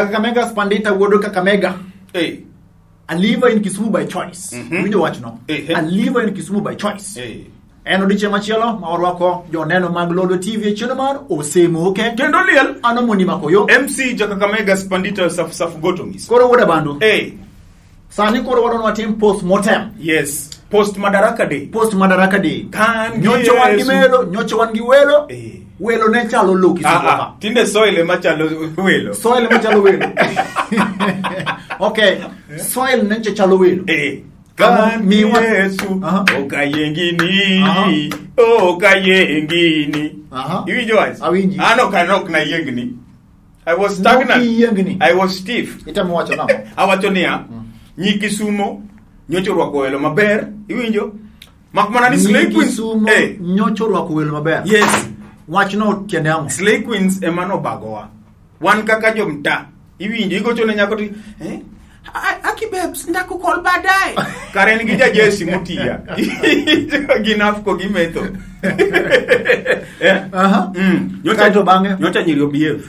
Jakakamega Spandita wuod Kakamega. Hey. A liver in Kisumu by choice. Winjo wachno. Eh. A liver in Kisumu by choice. Hey. En odiechieng' machielo ma warwako joneno mag Lolwe TV e chenro mar Osemoke. Kendo liel An Omondi Makoyo. MC Jakakamega Spandita Safu Safu Gotomis. Koro wuod Abandu. Hey. Sani koro wadwa ni watim post mortem. Yes. Post Madaraka Day. Post Madaraka Day. Kan Nyocha wan gi Yesu. melo, nyocha wan gi welo. Eh. Welo ne chalo lo Kisumu Ah, ka. ah. Tinde soil ema chalo welo. Soil ema chalo welo. Okay. Soil ne chalo welo. Eh. Kamo Kan miwa- Yesu Aha. okayengini Aha. okayengini. Aha. Iwinjo wach? Awinji. An ok an ok nayiengni. I was stagnant. Nokiyiengni. I was stiff. Itemo wacho nang'o? Awacho niya, nyi Kisumo nyocha orwako welo maber, iwinjo? Mak mana ni Slay Nyi Queens. Kisumo Eh, nyocha orwako welo maber. yes. Wachno tiende ang'o? Slay Queens ema nobagowa. Wan kaka jomta, iwinjo, igocho ne nyako to eh? Aki babes, ndakukol baadaye. Kare en gi jajesi motiya. Gin afko gimetho. Eh? Aha. Mm. Kaeto bang'e? Nyocha nyiri obehave.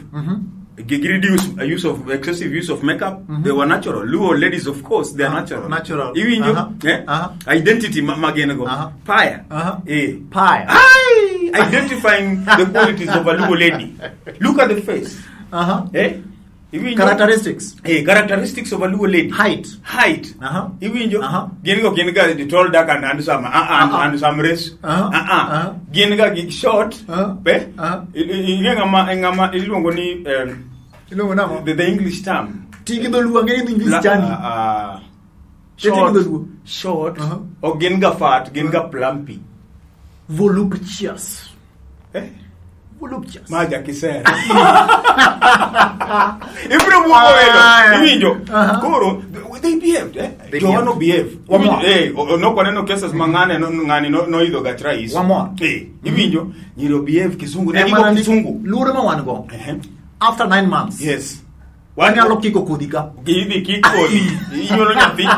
Gi reduce use of excessive use of makeup. They were natural. Luo ladies of course they are natural. Natural. Iwinjo? Aha. Eh? Aha. Identity ma gin go. Aha. Paya. Aha. Eh. Paya. Ai! Identifying the qualities of a Luo lady. Look at the face. Aha. Eh? Iwinjo? Characteristics. Eh, characteristics of a Luo lady. Height. Height. Aha. Iwinjo? Aha. Gin go gin ga the tall, dark and handsome. Ah ah Aha. and some race. Aha. Ah ah. Aha. Gin ga gi short. Aha. Be? Aha. Ing'e ng'ama ng'ama iluongo ni Iluongo nang'o? the English term. Ti gi dholuo ang'e ni English La- chani. ah, ah. Ti gi Short. dholuo. Short. Aha. Ok gin ga fat, gin ga plumpy. Voluptuous. Eh? Voluptuous. Ma jakisera. Ibiro buogo welo. Ah, Iwinjo. aha. Koro they behaved eh. They Jowa no behaved. behave. Wamor. Eh, nok waneno cases ma ng'ane no ng'ani no noidho gach rais. Wamor. Eh, iwinjo. Nyiri behave kisungu. Ne Ema gigo nani- kisungu. Luoro ma wan go. Ehe. After 9 months. Yes. Wanyalo kiko kodhi ka. Gidhi kik kodhi. Inyuolo nyathi.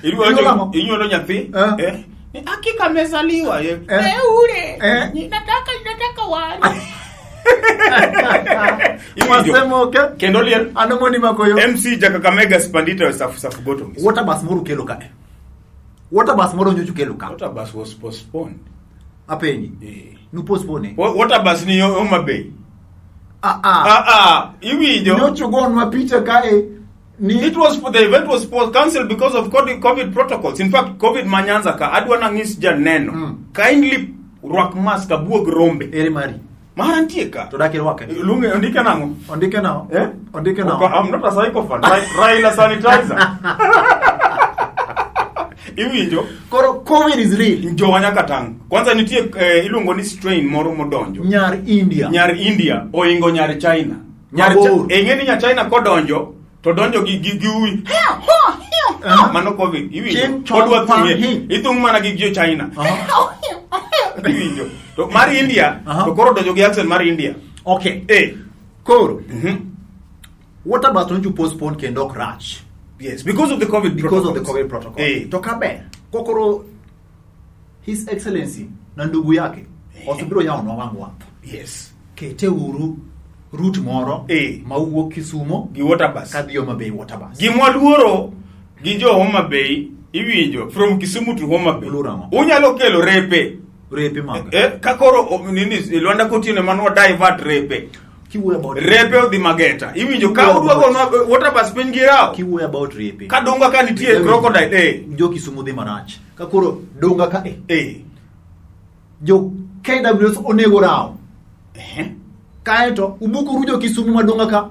Inyuolo ang'o? Inyuolo nyathi. Eh. Eh. Ni Hakika amezaliwa. Eh. Eh. ule. Eh. Nataka nataka wali. Iwinjo. Wasemoke. Kendo liel. An Omondi Makoyo. MC Jakakamega Spandita Safu Safu Gotomis. Water bus moro kelo ka. Water bus moro nyocha kelo ka. Water bus was postponed. Apenji. Eh. Nu postpone. Water bus ni Homa Bay. Ah ah. Ah ah, iwinjo. Nyocha ogonwa picha kae ni It was the event was cancelled because of COVID protocols. In fact, COVID ma Nyanza ka adwa nang'is janeno. Kindly rwak mask abuog rombe. Ere mari. Mara nitie ka. To dak irwake. Luonge ondike nang'o? Ondike nang'o? Eh? Ondike nang'o? Ok, I'm not a psychopath. Raila sanitizer. Iwinjo? Koro COVID is real. Jowa nyaka tang'. Kwanza nitie iluongo ni strain moro modonjo. Nyar India. Nyar India oingo nyar China. Nyar Mabor. Ing'e ni nyar China kodonjo to donjo gi uwi. Aha. Mano COVID. Iwinjo? Ching chong Odwa pang thung'e. hing. Ithung' mana gi jo China. Aha. Iwinjo? To mar India Aha. to koro donjo gi accent mar India. Okay. Eh. Koro. Water bus nyocha postpone kendo ok rach. Yes, because of the COVID Because of the protocols. COVID protocol. Eh. To kaber. Kokoro His Excellency na ndugu yake osebiro yawonwa wang' wath. Yes. Kete uru route moro Eh. mawuok Kisumo Gi water bus. kadhi Homa Bay water bus. Gimwa luoro gi jo Homa Bay iwinjo from Kisumu to Homa Bay. Uluoro ang'o? Unyalo kelo repe. Repe mag. Eh, ka koro nini Lwanda Kotieno ema nwa divert repe. Kiwuoyo about Repe odhi Mageta. Iwinjo ka udwa gonwa water bus piny gi rawo. Kiwuoyo about repe. Ka donga ka nitie crocodile eh. Jo Kisumu dhi marach. Ka koro donga ka eh. Eh. Jo KWS onego rawo. Eh. Kaeto ubukoru jo Kisumu madonga ka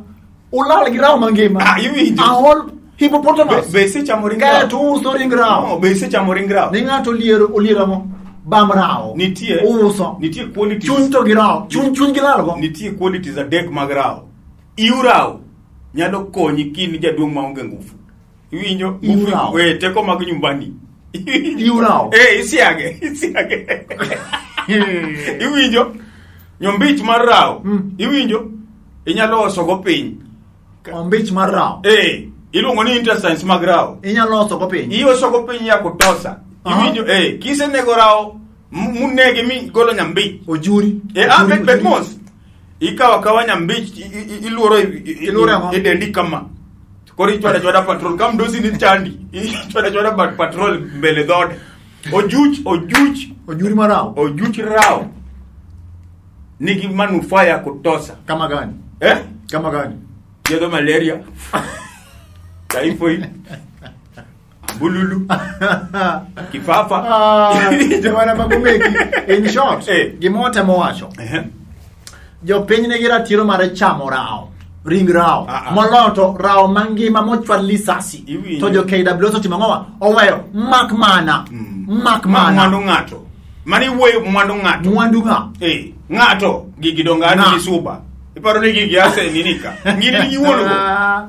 ulal gi rawo mangima. Ah, iwinjo. Ahol hippopotamus. Be isechamo ring rawo? Kaeto uuso ring rawo. No, be isechamo ring rawo? Ni ng'ato oliero olieramo bam rawo. Nitie Uuso. Nitie qualities. Chuny to gi rawo. Chuny chuny gi lalgo. Nitie qualities adek mag rawo. Iu rawo nyalo konyi kin jaduong' maonge ngufu. Iwinjo? Iu Ngufu- rawo. Eh, teko mag nyumbani. Iu rawo. Eh, isiage, isiage. Iwinjo? Nyombich mar rawo. Iwinjo? Inyalo osogo piny. Ombich mar rawo. Eh, iluongo ni intestines mag rawo. Inyalo osogo piny. Iosogo piny ya kutosa. Aha. Iwinjo? Eh, kisenego rawo, munege mi golo nyambich. Ojuri. Eh, ah, Ojuri, bet ojuri. mos. Ikawo akawa nyambich iluoro Iluoro ang'o? e dendi kama. Koro ichwado achwada patrol ka mdosi ni chandi. Ichwado achwada patrol mbele dhoode. Ojuch ojuch Ojuri marao. ojuch rao nigi manufaa ya kutosha. Kama gani? Eh? Kama gani? Thiedho malaria, typhoid, ambululu, kifafa. Ah, Jomana Magomeki. In short, Eh. gima watemo wacho, Ehe. jopiny nigi ratiro mar chamo rao ring rao Ah, ah. moloyo to rao mangima mochwal lisasi Iwinjo. to jo KWS otimo ang'owa oweyo mak mana mak Ma mana mwandu ng'ato. Mano iwuoyo mwandu ng'ato. mwandu ng'a Eh, ng'ato gigi donga Ng'a. ni suba. Iparo ni gigi ase nini ka. Ngini nigi wuon go.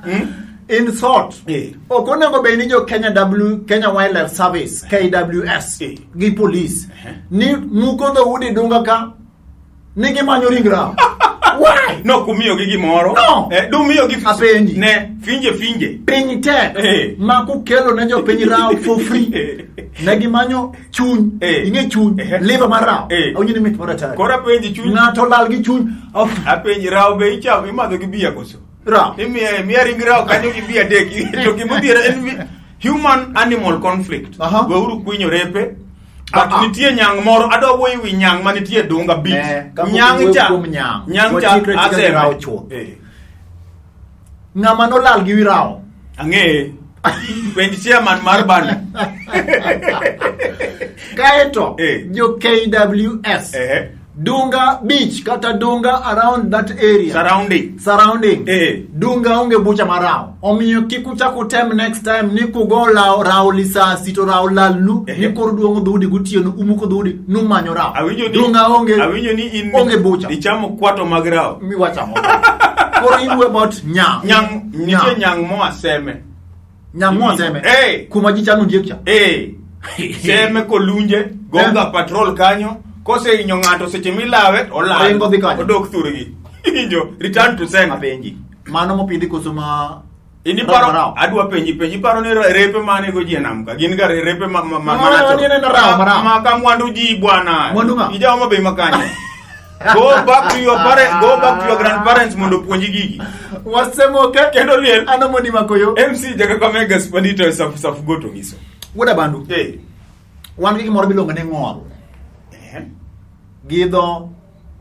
Mm? In short, Eh. ok onego bed ni jo Kenya W Kenya Wildlife Service KWS Eh. gi police ni muko dhoudi dunga ka ni gimanyo ring rao. Why? No kumiyo gi gimoro. No. Eh, dumiyo gi Apenji. Ne, finje finje. Piny tek Eh. ma kukelo ne jopiny rao for free. Eh. Ne gimanyo chuny, Eh. ing'e chuny, Eh. liver mar rao. Eh. Awinjo ni mit mar atari. Koro apenji chuny. Ng'ato lal gi chuny. Oh, Apenji rao be ichamo imadho gi bia koso? Rao. Imiya miya ring rao kanyo gi bia adek. To gimodhiero en human animal conflict. Aha. Weuru kwinyo repe. But Ah, ah. nitie nyang' moro adwa wuoyo ewi nyang' manitie e Dunga Beach. Ne, kapok Nyang' iwuoyo cha kuom nyang', nyang' cha wachikre tika gi aseme. rao chuth. Eh. Ng'ama nolal gi wi rao. Ang'eye. Penj chairman mar band. Kaeto Eh. jo KWS Eh. Dunga Beach kata Dunga around that area Surrounding. surrounding Eh. Dunga onge bucha mar rao omiyo kik uchak utem next time ni kugo lao rao lisasi to rao lalnu Eh. ni koro duong'o dhoudi gotieno umuko dhoudi numanyo rao Awinjo ni Dunga onge Awinjo ni in onge bucha Ichamo kwato mag rao. miwachamo koro iwuoyo about nyang' Nyang' nitie nyang' moa Seme. nyang' moa Seme Eh. kuma ji chamo ondiek cha Eh. Seme kolunje gonga Eh. patrol kanyo kosehinyo ng'ato seche milawe olal Ringo dhi kanyo. odok thurgi injo return to sender apenji mano mopidhi koso ma In Rao iparo rao. adwa penji penji iparo ni repe mane go ji e nam ka gin ga repe ma ma ma Ah, natural. ni neno rao, marao. ma ka mwandu ji bwana Mwandu ng'a? ija Homa Bay makanye go back to your parent go back to your grandparents mondo opuonji gigi wasemoke Kendo liel. ano mondi makoyo MC Jakakamega Spadito saf saf goto ngiso wuoda bandu eh wan gi gimoro miluongo ni ng'ol eh gi dho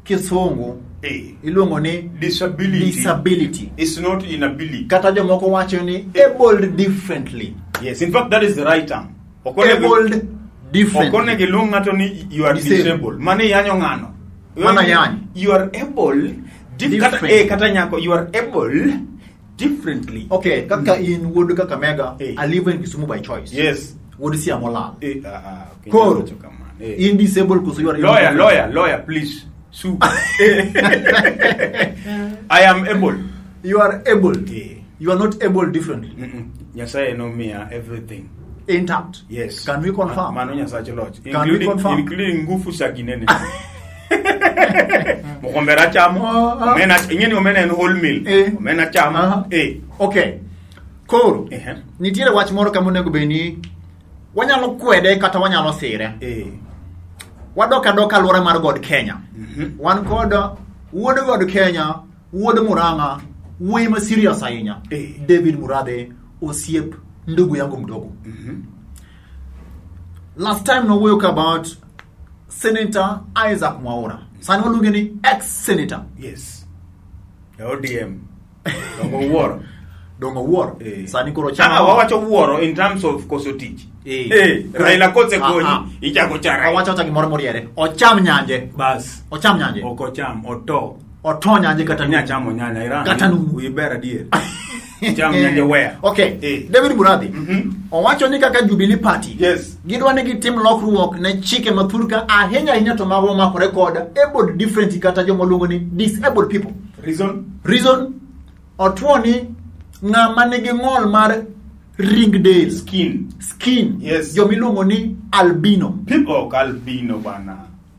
kisungu eh iluongo ni disability disability is not inability kata jomoko wacho ni abled differently yes in fact that is the right term ok onego abled ok differently onego iluong ng'ato ni you are Disabled. disabled mano iyanyo ng'ano Mano ayany. you are able kata, Different. eh, kata nyako you are able differently okay kaka in wuod Kakamega Eh. I live in Kisumu by choice yes wuod Siam olal eh, ah, ah, okay, Koro. wacho kamano, eh. in disabled koso you are lawyer lawyer lawyer please sue I am able you are able Eh. you are not able differently Mm-mm. Nyasaye nomiya everything intact yes can we confirm mano Nyasache loch Can we including confirm? including ngufu sa ginene mokombera chamo Ah, ah. omena ing'eni omena en whole meal Eh. omena chamo Aha. eh okay koro Ehe. nitiere wach moro kama onego bed ni wanyalo kwede kata wanyalo sire eh wadok adoka alwora mar god kenya Mhm. wan kod wuod god kenya wuod murang'a wuoyi ma serious ahinya Eh. david murathe osiep ndugu yangu mdogo Mhm. last time nowuoyo ka about senator isaac mwaura sani waluonge ni ex senator yes ya ODM dongo wuoro dongo wuoro Eh. sani koro Ah, chama wawacho wuoro in terms of koso tich Eh. eh Raila kosekonyi Ah, ah. ichako chara wawacho wacha gimoro moriere ocham nyanje bas ocham nyanje ok ocham oto oto nyanje kata inya chamo nyanya Iran Kata numu. wiyi ber adier cham nyanje weya okay Eh. david muradhi Mhm. owacho ni kaka jubilee party Yes. gidwa ni gitim lokruok ne chike ma thurka ahinya ahinya to mago momakore kod able different kata joma luongo ni disabled people reason reason otuo ni ng'ama nigi ng'ol mar ring del skin skin Yes. jomiluongo ni albino people ok albino bana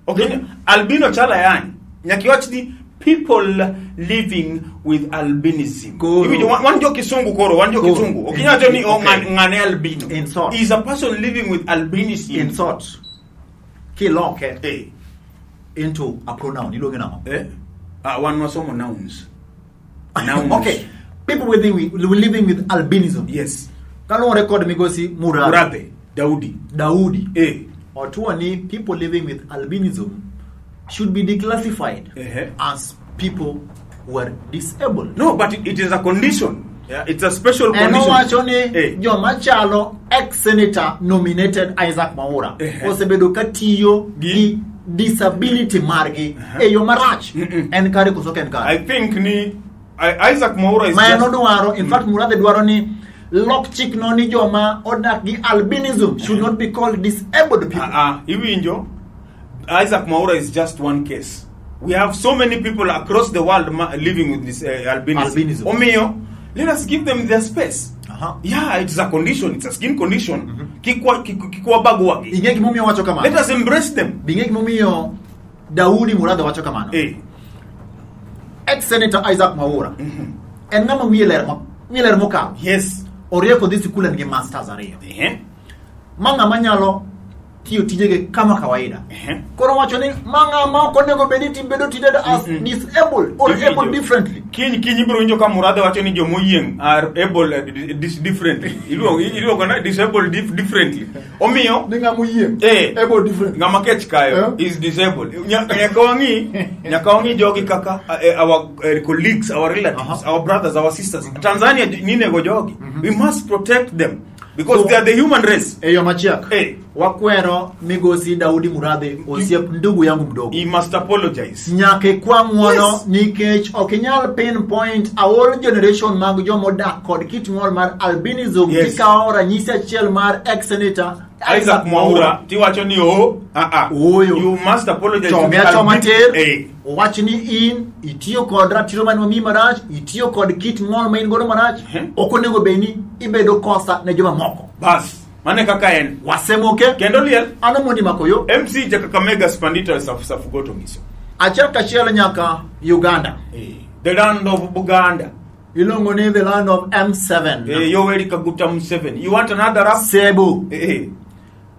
okay albino chala yani nyaka iwach ni people living with albinism Koro. Iwinjo, wan jo kisungu koro wan jo Koro. kisungu ok inyal wacho ni oh, Okay. ng'ane albino In short. is a person living with albinism in short kiloke eh into a pronoun iluonge nang'o eh Ah, wan wasomo nouns. Nouns. Okay, people with, living with albinism. Yes. Kaluwore kod migosi Murathe. Murathe Daudi. Daudi. Eh. Otuo ni people living with albinism should be declassified as people who are disabled. No, but it is a condition. Yeah, it's a special En condition. owacho ni joma chalo ex-senator nominated Isaac Mwaura osebedo ka tiyo gi disability margi e yo marach. En kare koso ok en kare? I think ni Isaac Mwaura is Ma en just odwaro, in fact Murathe dwaro ni lok chikno ni joma odak gi albinism should not be called disabled people. Ah, iwinjo Isaac Mwaura is just one case. We have so many people across the world living with this albinism. Albinism. Omiyo, let us give them their space. Yeah, it's a condition, it's a skin condition. Kikwa kikwa bagwagi. Ing'e gimomiyo wacho kamano? Let us embrace them. Be ing'e gimomiyo Daudi Murathe wacho kamano? Ex-senator Isaac Mwaura en ng'ama wiye ler wiye ler mokalo. Yes. Orieko dhi sikul en gi masters ariyo. Ma ng'ama nyalo tiyo tijege kama kawaida. Koro wacho ni ma ng'ama ok onego bed ni bedo treated as disabled or able differently. Kiny kiny ibiro winjo ka Murathe wacho ni jomoyieng' are able differently. Iluongo iluongo na disabled differently. Omiyo ni ng'ama oyieng' able differently. Ng'ama kech kayo is disabled. Nyaka wang'i nyaka wang'i jogi kaka our colleagues, our relatives, our brothers, our sisters. Tanzania ninego jogi. We must protect them because So- they are the human race. E yo machiek, wakwero migosi Daudi Murathe osiep ndugu yangu mdogo. He must apologize. Nyaka ikwa ng'uono Yes. nikech ok inyal pinpoint a whole generation mag jomodak kod kit ng'ol mar albinism Yes. tikawo ranyisi achiel mar ex-senator Isaac Mwaura tiwacho ni o ah ah. Ooyo. You must apologize to Chome the achoma tir wach ni in itiyo kod ratiro mane omiyi marach itiyo kod kit ng'ol ma in godo marach ok onego bed ni ibedo kosa ne joma moko Bas, mane kaka en. Wasemoke. Kendo liel. Ano mondi mako yo. MC ja Kakamega Spandita Safugoto Ngiso. Achiel kachiel nyaka Uganda. The land of Buganda. Iluongo ni the land of M7. Yoweri Kaguta Museveni. You want another rap? Sebo.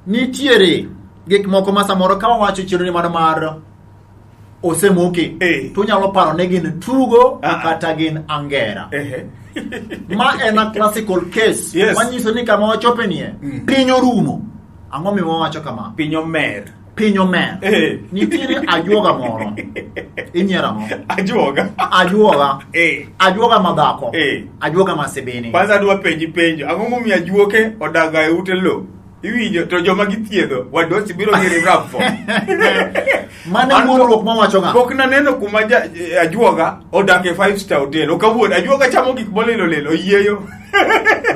Nitiere gik moko ma samoro ka wawacho chenro ni mano mar osemoke to unyalo paro ni gin tugo kata gin angera. Ma en a classical case manyiso ni kama wachope nie piny orumo. Ang'o miyo wawacho kama? Piny omer. Piny omer. Nitiere ajuoga moro. Inyiero ang'o? Ajuoga. Ajuoga. Ajuoga madhako. Ajuoga ma Sebene. Kwanza adwa penji penjo. Ang'o momiyo ajuoke odaga e ute lo? Iwinjo to joma githiedho wadosi biro giri rap for. Mano e wuondruok mawacho ga. Pok naneno kuma ajuoga odak e five star hotel. Ok awuond. Ajuoga chamo gik molilo lilo oyieyo.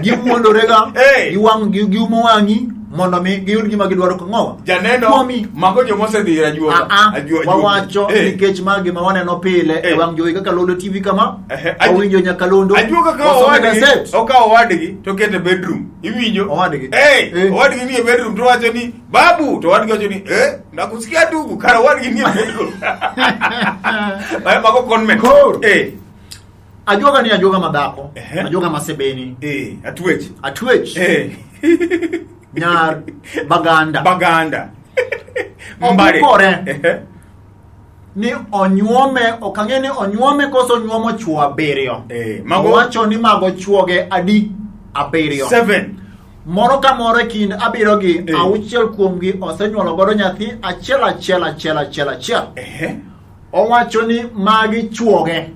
Giwuondore ga. Giwang' giumo wang'i mondo mi giyud gima gidwaro kong'owa. Janeno mago joma osedhi ir ajuoga. Wawacho nikech ma gima waneno pile e wang' jowi kaka Londo TV kama. Wawinjo nyakalondo. Ajuoga ka wasomo owadgi gaset. okawo owadgi to kete bedroom. Iwinjo? Owadgi. Owadgi nie bedroom to wacho ni babu to owadgi wacho ni nakusikia ndugu kara owadgi nie bedroom. Mago conmen. Koro. Ajuoga ni ajuoga madhako. Ajuoga ma Sebeni. Atwech. Atwech. Nyar Baganda. Baganda. Mbare. Obukore. Ni onyuome, ok ang'e ni onyuome koso onyuomo chuo abiriyo. Owacho ni mago chuoge adi? Abiriyo. 7. Moro ka moro e kind abiriyo gi, auchiel kuomgi osenyuolo godo nyathi achiel achiel achiel achiel achiel. Owacho ni magi chuoge.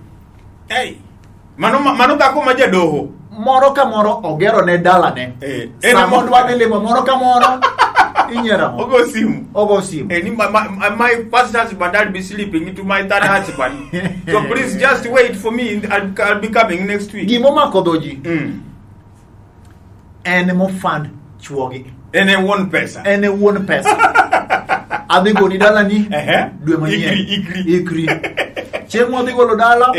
Hey. Mano mano dhako ma jadoho. Moro ka moro ogero ne dalane. Sama odwa dhi limo moro ka moro, inyiero ang'o? Ogo simu. Ogo simu. Ni my first husband I'll be sleeping to my third husband. So please just wait for me. I'll be coming next week. Gimomako dho ji en mofund chuogi. En e wuon pesa. En e wuon pesa. Adhi goni dalani dwe manyien. Ikri, ikri. Chieng' mwadhi golo dala,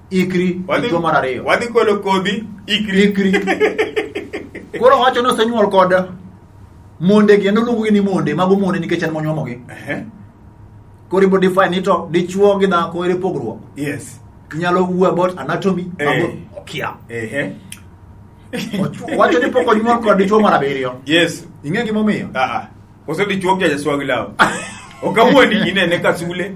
ikri dichuo mar ariyo. Wadhi golo kodhi, ikri. Ikri. Koro wacho ni osenyuol kod monde gi, en oluongogi ni monde, mago monde nikech en monyuomogi. Koro ibo define ni to dichuo gi dhako ere pogruok. Yes. Inyalo wuoyo about anatomy, mago okia. Wacho ni pok onyuol kod dichuo mar abiriyo. Yes. Ing'e gimomiyo? Ah. Koso dichuo ja jaswag law. Ok awuondi inene ka sule.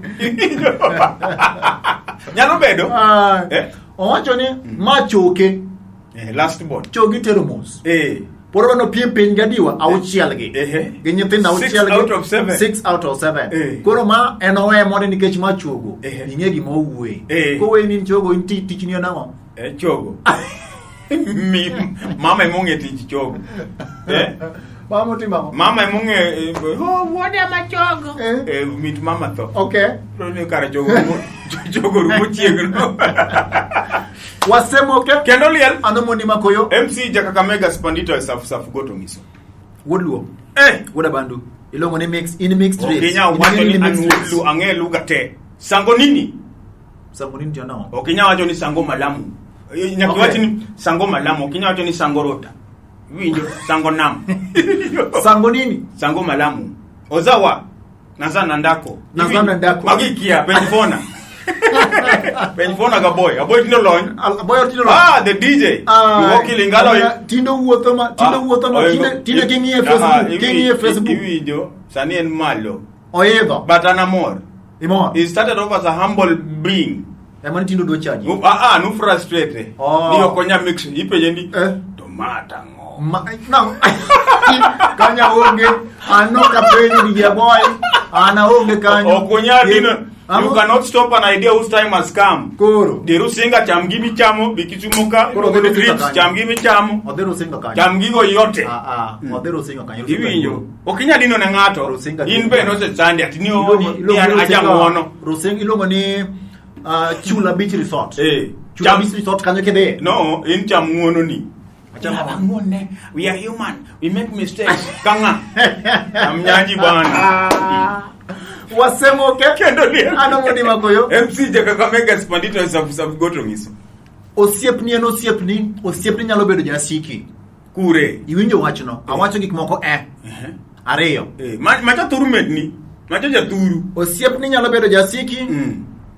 Nyalo bedo. Ah, Eh? Owacho ni ma choke Last born. chogi tero mos. Pod odwa nopiem piny gadiwa auchiel gi. Gi nyithindo Six auchiel gi. out of seven. 6 out of 7. Koro ma en oweye mondo nikech ma chogo. Ing'e gima owuoye. Koweyi ni in chogo in tich ni en ang'o? Chogo. Mi, mama emong'e tich chogo. Mama otimo ang'o? Mama emong'e oh, wuoda ma chogo. Mit mama tho. Okay. To ni kara chogo rumo, chogo rumo chieng'no. Wasemoke. Kendo liel. Ano mondi makoyo. MC Jakakamega Spandito e safu safu goto ngiso. Wuod Luo. Wuod Abandu. Iluongo ni mix in mixed race. Okinya In wacho ni in an mixed wuod race. Luo ang'e lugha te. Sango nini? Sango nini tiyo nang'o? Okinya wacho ni sango malamu. Nyaka Okay. iwach ni sango malamu, okinya wacho ni sango rota. Iwinjo sango nam. Sango nini? Sango malamu. Ozawa. Nazana ndako. Nazana ndako. Magi kia penj fona. Penj fona ga boy. Aboy tindo lony. Aboy tindo lony. Ah, the DJ. Iwoki Lingala. Tindo wuotho ma tindo wuotho ma tinde king'iye Facebook, king'iye Facebook. Iwinjo sani en malo. Oidho. But an amor. Imor. He started off as a humble being. Ema ni tindo dwa chaji. Nu frustrate. Oh. Ni ok onya mix. Ipenje ni to ma tang'o. Ma, no. Kanya onge. Ano ka penjo ni boy. Ana onge kanyo. Ok onya dino. You cannot stop an idea whose time has come. Koro. Dhi Rusinga cham gimi chamo, bi Kisumu ka, Koro odhi Rusinga trips, kanyo. cham gimi chamo. Odhi Rusinga kanyo. Cham gigo yote. Odhi Rusinga kanyo. Iwinjo. Ok inyal dino ne ng'ato. Rusinga In be nosesandi ati ni Iluongo ni an ni Rusinga- ajang'uono. Rusinga iluongo ni Chula Beach Resort. Chula Cham- Beach Resort kanyo kidhiye. No, in cham ng'uono ni. Acham Yeah, ng'uone. We are human. We make mistakes. Kang'a. Cham nyanji bwana. Wasemoke. Kendo liel. Ano mondi makoyo. MC Jakakamega Spandito safu safu goto ngiso. Osiepni en osiepni, osiepni nyalo bedo jasiki. Kure. Iwinjo wachno. Awacho gik moko Ariyo. Macha thuru medni. Macha jathuru. Osiepni nyalo bedo jasiki.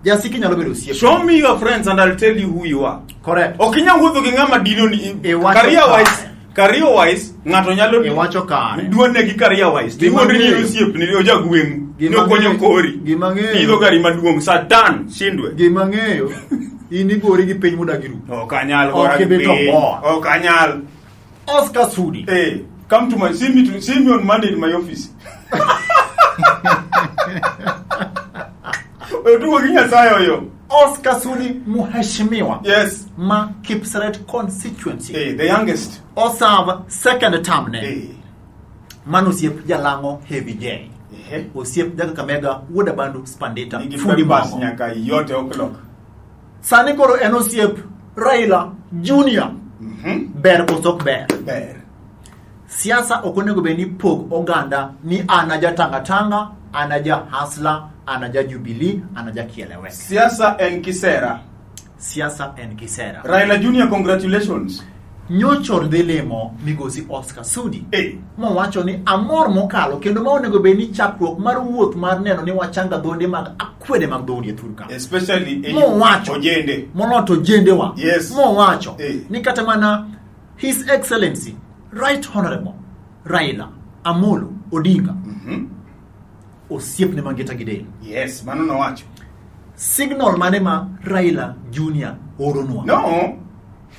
Jasiki nyalo bedo osiepni. Show me your friends and I'll tell you who you are. Correct. Ok inyal wuotho gi ng'ama dino ni Iwacho career kare. wise, career wise ng'ato nyalo Iwacho kare. Duone gi career wise. Gima Iwuondri ni ng'eyo. osiepni ni ojagweng'u. Ni Gima okonyo ng'eyo- kori. gima ng'eyo. Idho gari maduong' Satan shindwe. Gima ng'eyo, in igori gi piny modak iru. Ok anyal Ok gora gi ibi to piny. bor. Ok anyal. Oscar Sudi. Come to my see me to, see me on Monday in my office. Otugo gi Nyasaye oyo. Oscar Sudi mheshimiwa. Yes. Ma Kipseret constituency. The youngest. Oserve second term ne. Mano osiep Jalang'o Heavy J. Osiep Jakakamega Wuod Abandu Spandita Nigi Fundi papers Mongo. nyaka yote o'clock. Sani koro en osiep Raila Junior. Ber koso ok ber? Ber. Siasa ok onego bed ni pog oganda ni an aja Tanga Tanga, an aja Hasla, an aja Jubilee, an aja Kieleweke. Siasa en kisera. Siasa en kisera. Raila Junior, congratulations. Nyocho dhi limo migosi Oscar Sudi. Mowacho ni amor mokalo kendo ma onego bed ni chakruok mar wuoth mar neno ni wachanga dhonde mag akwede mag dhoudi e thurka. Especially Mowacho. Ojende. Moloto ojendewa. Yes. Mowacho ni kata mana His Excellency Right Honorable Raila Amolo Odinga osiepne mangita gi del. Yes, mano nowacho. Signal mane ma Raila Junior oronwa? No,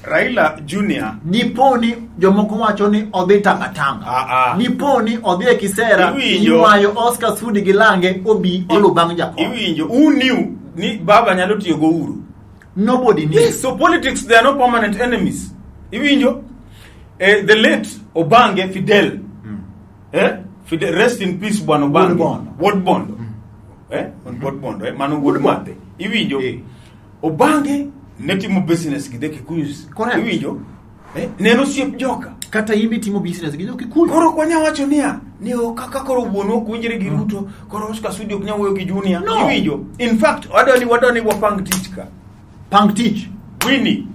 Raila Junior Nipo ni jomoko wacho ni odhi Tanga Tanga. Nipo ni odhi e Kisera Iwinjo. ywayo Oscar Sudi gi lange obi olu bang' jakom. Iwinjo, who knew ni baba nyalo tiyo go Uhuru? Nobody knew. Yes, so politics they are not permanent enemies. Iwinjo, the late Obange Fidel. Fidel, rest in peace Bwana Obange. Wuod Wuod Bondo. Wuod Bondo, mano wuod Mathe. Iwinjo. Obange ne timo business gi the Kikuyus. Correct. Iwinjo. Ne en osiep joka. Kata in be itimo business gi jo Kikuyu. Koro ok wanyal wacho niya, ni o kaka koro wuonwa ok winjre gi Ruto, koro Oscar Sudi ok nyal wuoyo gi Junior. No. Iwinjo. In fact, wadwa ni wapang tich ka. Pang tich. Winnie,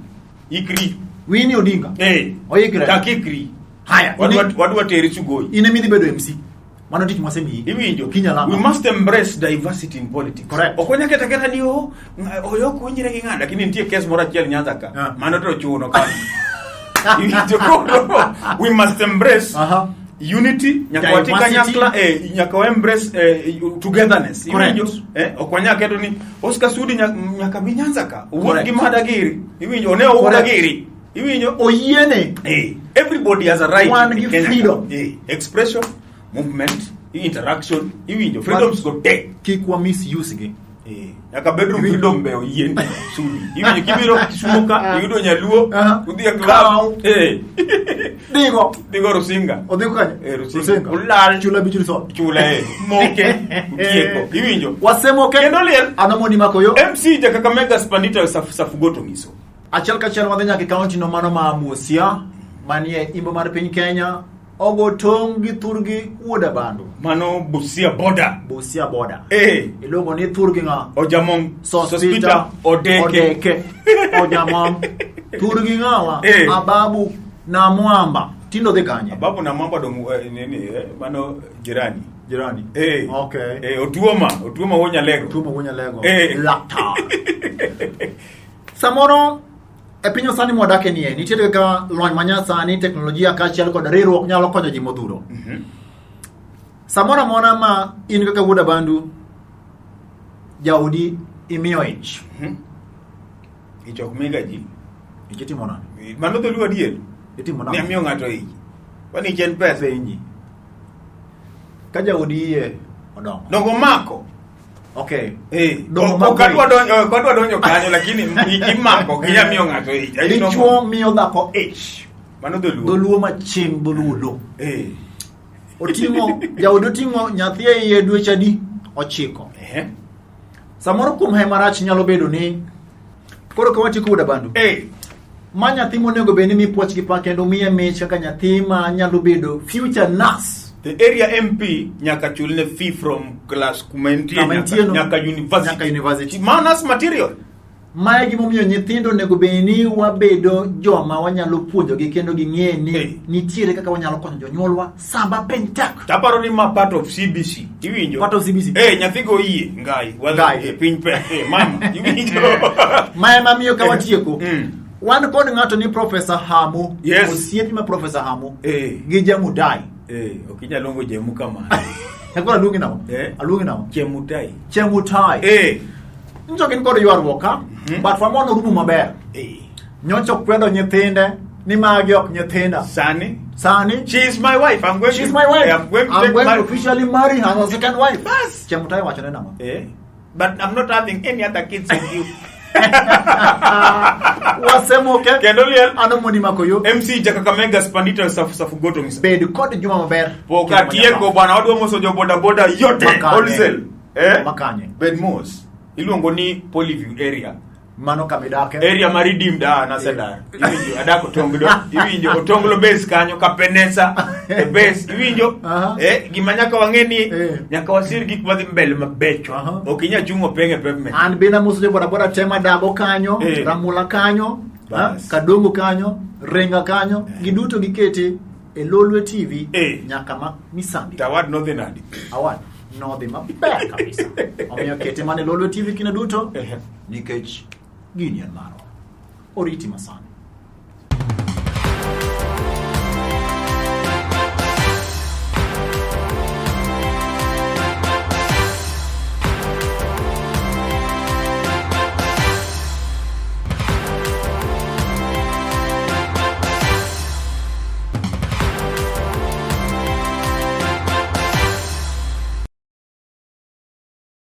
ikri. Winnie Odinga. Oikre. Chak ikri. Haya. Wadwa teri Sugoi. In ema idhi bedo MC. Mano tich mwasemiyi. Iwinjo. Kinya We must embrace diversity in politics. Correct. Ok wanyal keta keta ni o oyo ok winjre gi ng'ato, lakini nitie kes moro achiel Nyanza ka. Mano to chuno ka. Iwinjo koro we must embrace Unity nyaka wati Diversity. kanyakla nyaka wa embrace togetherness. Correct. Iwinjo? Ok wanyal keto ni Oscar Sudi nyaka bi Nyanza ka. Owuok Correct. gi Mada giri. Iwinjo? One owuok Correct. giri. Iwinjo? Oyiene. Everybody has a right Wan in gi Kenya. freedom. Expression, movement, interaction, iwinjo? Freedoms go te. Kik wa misuse gi. Nyaka bedroom freedom be oyien Sudi. Iwinjo kibiro Kisumo ka iyudo nyaluo, udhi e Kaw. club. Digo. Digo Rusinga. Odhi kanye? Rusinga. Ulal. Chula Beach Resort. Chula Moke. Utieko. Iwinjo? Wasemoke. Kendo liel. Ano mondi mako yo? MC ja Kakamega Spandita Safugoto ngiso. Achiel kachiel wadhi nyaka e kaunti no mano ma Busia manie imbo mar piny Kenya. Ogo tong' gi thurgi wuod Abandu. Mano Busia border. Busia border. Iluongo ni thurgi ng'a? Ojamong. Sospita Odeke. Odeke. Ojamong. Thurgi ng'awa? Ababu na Mwamba. Tindo dhi kanye? Ababu na Mwamba dong nini mano jirani. Jirani. Okay. Otuoma, Otuoma wuo Nyalego. Otuoma wuo Nyalego. Laktar. Samoro e piny sani mwadake nie, nitiere kaka lony manyasani, teknolojia kaachiel kod riwruok nyalo konyo ji modhuro. Samoro amora ma in kaka wuod Abandu, jaodi imiyo ich. Ich ok miga ji. Ich itimo nade? Mano dholuo adier. Itimo nade? Ni amiyo ng'ato ich. Kwani ich en pesa? Penji. Ka jaodi iye odongo. Dongo mako. Okay. Dongo mako Ok adwa donjo, ok adwa donjo kanyo lakini imako, ok inyal miyo ng'ato ich. Ai, Dichuo miyo dhako ich. Mano dholuo. Dholuo maching, dholuo lo. Oting'o, jaodi oting'o nyathi e iye dweche adi? 9. Samoro kuom hae marach nyalo bedo ni koro ka watieko wuod Abandu. Ma nyathi monego bed ni mi puoch gi pak kendo miye mich kaka nyathi ma nyalo bedo future nurse. The area MP nyaka chulne fee from class kuma entie Kama entie no. nyaka university. Nyaka university. Ma nurse material. Mae gimomiyo nyithindo onego bed ni wabedo joma wanyalo puonjogi kendo ging'e ni nitiere kaka wanyalo konyo jonyuolwa sama piny tek. Taparo ni ma part of CBC. Iwinjo? Part of CBC. Nyathi go yie ngai. Wadhi Ngai. piny pek. Mama. Iwinjo? Ma ema miyo ka watieko. Wan kod ng'ato ni Professor Hamo. Osiepi ma Professor Hamo. Gi Jamudai. Ok inyal luongo Jemu kamano. Koro aluongi nang'o? Aluongi nang'o? Chemutai. Chemutai. Nyocha gin kod ywaruok ka, but wamono rumo maber. Nyocha okwedo nyithinde ni magi ok nyithinda. Sani? Sani. She is my wife. I'm going She is to my wife. I'm going to I'm take going my to officially marry her as a second wife. Bas. Chemutai wacho ne nang'o? But I'm not having any other kids with you. Wasemoke. Kendo liel. Ano mondi mako yo. MC ja Kakamega Spandita Safu Goto ngisa. Bed kod juma maber. Pok atieko bwana, wadwa moso jo boda boda yote. Makanye. Wholesale. Makanye. Bed mos. Iluongo ni Polyview area. Mano kamidake. Area ma redeemed, nasedar. Iwinjo, adak Otonglo. Iwinjo, Otonglo base kanyo, Kapenesa, the base. Iwinjo? Gima nyaka wang'e ni, nyaka wasir gik madhi mbele mabecho. Ok inyal chung' openg' e pavement. An bende amoso jo boda boda te madago kanyo, Ramula kanyo, Kadongo kanyo, Renga kanyo, giduto gikete e Lolwe TV nyaka ma Misambi. Tawad nodhi nadi? Awad nodhi maber kabisa. Omiyo kete mana e Lolwe TV kinde duto nikech gini en marwa. Oriti masani.